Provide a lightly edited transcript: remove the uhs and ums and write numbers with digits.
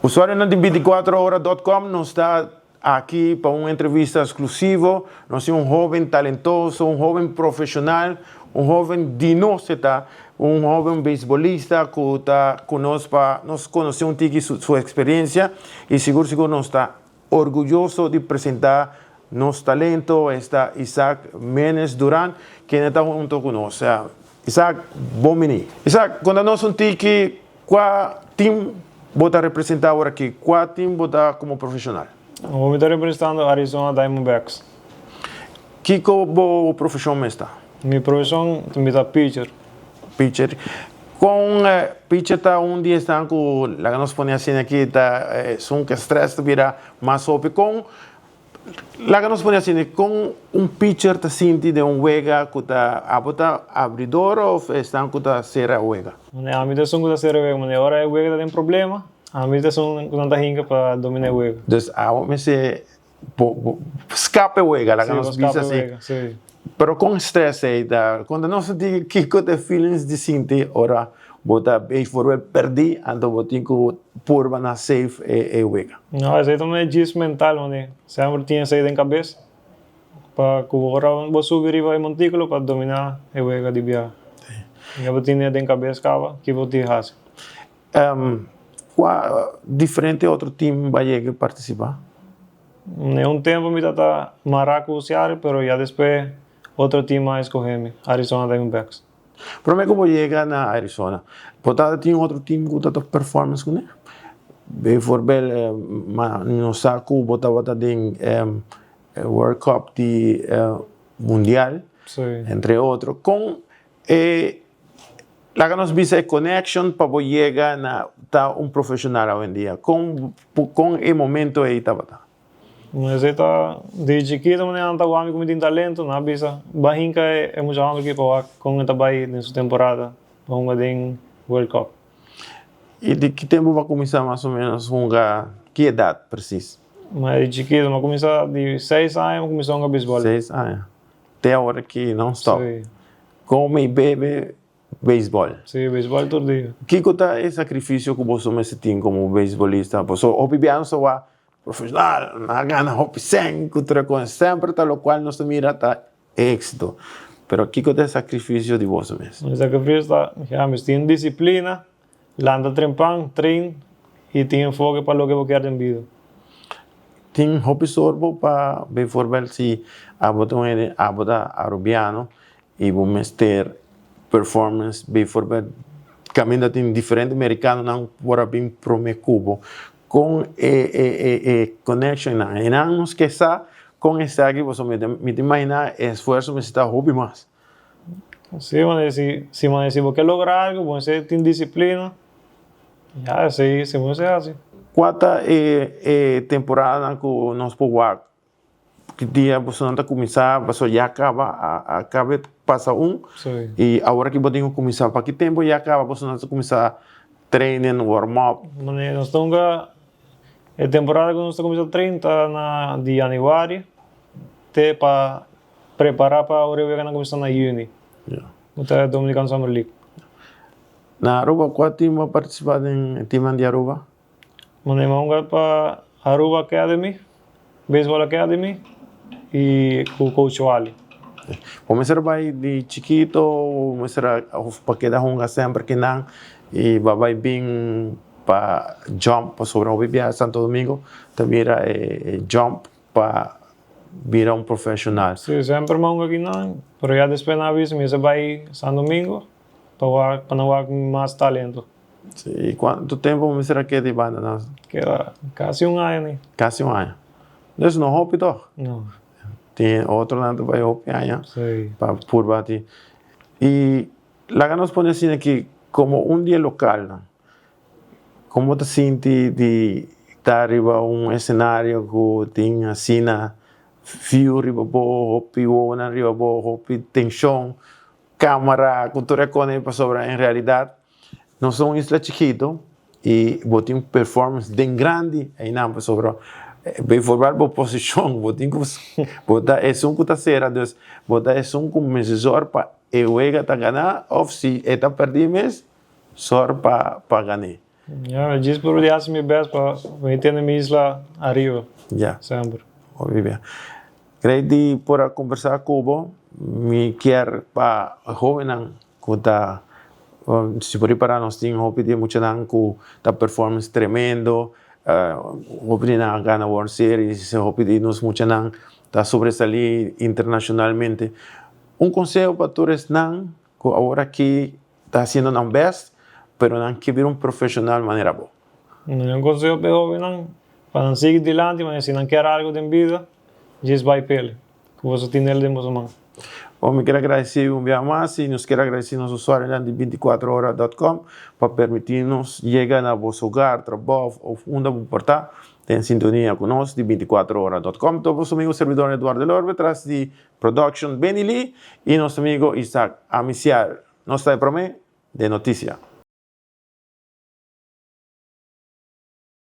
Usuarionan di 24ora.com, nos ta aki pa un entrevista exclusivo. Nos tin un hoben talentoso, un hoben profesional, un hoben di nos ta, un hoben beisbolista cu ta cu nos pa nos conoce un tiki su experiencia y sigur sigur nos ta orguyoso di presenta nos talento, esta Isaac Menes Duran, quien ta hunto cu nos. Isaac, bon bini. Isaac, conta nos un tiki cua team bo ta representa awor aki, cua team bo ta como profesional? Mi ta representando Arizona Diamondbacks. Kico bo profesion mes ta? Mi profesion mi ta pitcher. Pitcher. Con pitcher ta un di esnan cu, laga nos pone asina aki, ta esun cu stress ta bira mas hopi. Con, laga nos pone asina, con un pitcher ta sinti den un wega cu ta, abo ta abridor of esnan cu ta cera wega? Ami ta esun cu ta cera wega, mane ora e wega ta den problema, ami ta esun cu nan ta hinca pa domina e wega. Dus abo mester scape wega, laga nos bisa asi. Pero con stress ei ta? Conta nos un tiki kico ta e feelings di sinti ora bo ta bijvoorbeeld perdi anto bo tin cu purba na save e wega. No, esei ta un djis mental, mane. Semper tin esei den cabes pa cu ora bo subi riba e monticulo pa domina e wega di biaha. Ya bo tin den cabes caba ki bo tin haci. Cua diferente otro team bo a yega participa? Den un tempo mi tata mara cu Seattle, pero ya despues otro team a escoge mi, Arizona Diamondbacks. Prome cu bo yega na Arizona, bo tata tin otro team cu ta performance cune? Bijvoorbeeld, nos sa cu bo tabata den World Cup di Mundial, entre otro. Con e laga nos bisa e connection pa bo yega na ta un profesional awendia? Con con e momento ey tabata? Esey ta di chikito manera nan ta wak mi cu mi tin talento, nan a bisa bay hinca e mucha homber aki pa wak con e ta bay den su temporada pa hunga den World Cup. Y di ki tempo bo a cuminsa mas o menos hunga, ki edad precies? Ma di chikito, mi a cuminsa di seis aña mi a cuminsa hunga baseball. 6 aña. Te awor aki non stop. Si. Come y bebe baseball. Si, baseball tur dia. Kico ta e sacrificio cu boso mester tin como beisbolista? Boso hopi bia nos ta wak profesional, nan a gana hopi cen cu tur e cos. Semper ta locual nos ta mira ta exito. Pero kico ta e sacrificio di boso mes? E sacrificio ta, ya, mester tin disciplina, lanta trempan, train y tin enfoke pa loke bo kier den bida. Tin hopi sorbo pa bijvoorbeeld si abo ta un hende, abo ta Arubiano y bo mester performance, bijvoorbeeld caminda tin diferente Mericanonan por a bin prome cu bo con e connection nan y nan nos ke sa con esaki pasobra mi ta imagina e esfuerzo mester ta hopi mas. Si, mane si si mane si bo ke logra algo bo mester tin disciplina, ya esei esei bo mester hasi. Cua ta e temporadanan cu nos por wak? Ki dia bosonan ta cuminsa? Pasobra ya caba a caba pasa un y awor aki bo tin cu cuminsa. Pa ki tempo ya caba bosonan ta cuminsa training, warm up? Mane nos ta hunga e temporada cu nos ta cuminsa train ta na di januari te pa prepara pa ora e wega nan cuminsa na juni. Cu ta Dominican Summer League. Na Aruba cua team bo a participa den e teamnan di Aruba? Mane mi a hunga pa Aruba Academy, Baseball Academy y cu Coach Wally. Bo mester a bay di chikito bo mester a of pa keda hunga semper kinan y bo a bay bin pa jump pasobra hopi biaha Santo Domingo ta bira e jump pa bira un profesional. Si, semper mi a hunga kinan, pero ya despues nan a bisa mi mester bay San Domingo pa wak pa nan wak mas talento. Si, y cuanto tempo bo mester a keda di banda nan? Keda casi un aña ni. Casi un aña. Dus no hopi toch? No. Tin otronan ta bay hopi aña Si. pa purba ti. Y laga nos pone asina aki como un di e localnan, como ta sinti di ta riba un escenario cu tin asina view riba bo, hopi wowonan riba bo, hopi tension, camara cu tur e cosnan pasobra en realidad nos ta un isla chikito y bo tin performance den grandi einan pasobra bijvoorbeeld bo posicion bo tin cu bo ta esun cu ta cera dus bo ta esun cu mester zorg pa e wega ta gana of si e ta perdi mes zorg pa gane. Ja, djis por di hasi mi best pa mi tene mi isla ariba. Semper. Hopi bien. Great di por a conversa cu bo. Mi kier pa hobennan cu ta, si por ripara nos tin hopi di e muchanan cu ta performance tremendo, hopi di nan a gana World Series, hopi di nos muchanan ta sobresali internacionalmente. Un conseho pa tur esnan cu awor aki ta haciendo nan best, pero nan ke bira un profesional manera bo. Un conseho pa e hobennan, pa nan sigui dilanti, ma si nan kier algo den bida, djis bai p'el, cu boso tin el den boso man. Bon, mi kier agradeci un bia mas y nos kier agradeci nos usuarionan di binticuatro ora dot com pa permiti nos yega na boso hogar, trabou of unda bo por ta den sintonia cu nos di binticuatro ora dot com. Ta boso amigo servidor Eduardo Lorbe tras di Production Benny Lee y nos amigo Isaac Amicial. Nos ta e prome den noticia.